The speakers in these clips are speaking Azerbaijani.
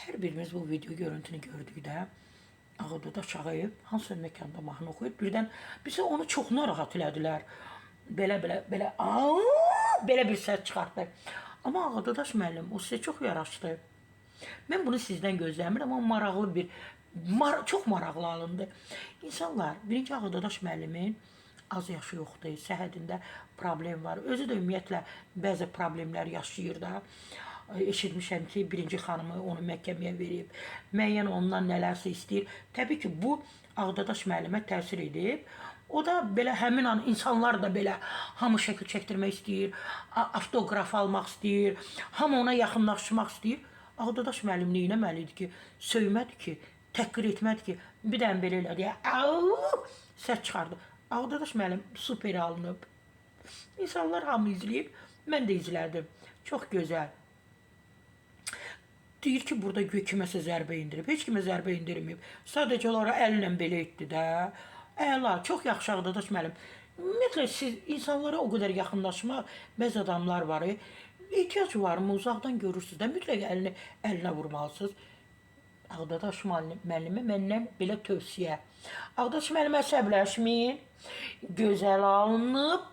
Hər birimiz bu video görüntünü gördükdə Ağdadaş Ağayev hansısa məkanda mahnı oxuyur. Birdən bizə onu çox narahat elədilər. Belə belə belə belə bir səs çıxartdı. Amma Ağdadaş müəllim, o sizə çox yaraşdı. Mən bunu sizdən gözləmirəm, amma maraqlı bir çox maraqlı alındı. İnsanlar, birinci Ağdadaş müəllimin az yaşı yoxdur, səhhətində problem var. Özü də ümumiyyətlə bəzi problemlər yaşayır da. Eşitmişəm ki, birinci xanımı onu məhkəməyə verib, müəyyən ondan nələrsə istəyir. Təbii ki, bu Ağdadaş müəllimə təsir edib. O da belə həmin an insanlar da belə hamı şəkil çəkdirmək istəyir, avtoqraf almaq istəyir, hamı ona yaxınlaşmaq istəyir. Ağdadaş müəllim nə etməli idi ki, söymədi ki, təhqir etmədi ki, bir dənə belə elədi. Au! Səs çıxardı. Ağdadaş müəllim super alınıb. İnsanlar hamı izləyib, mən də izlədim. Çox gözəl. Deyir ki, burada güya kiməsə zərbə endirib. Heç kimə zərbə endirməyib. Sadəcə olaraq əllə belə etdi də. Əla, çox yaxşı Ağdadaş müəllim. Ümumiyyətlə siz insanlara o qədər yaxınlaşmaq, bəzi adamlar var. Ehtiyac varmı? Uzaqdan görürsüz də, mütləq əlini əlinə vurmalısınız. Ağdadaş müəllimə məndən belə tövsiyə. Ağdadaş müəllimə əsəbləşməyin. Gözəl alınıb.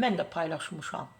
Mən də paylaşmışam.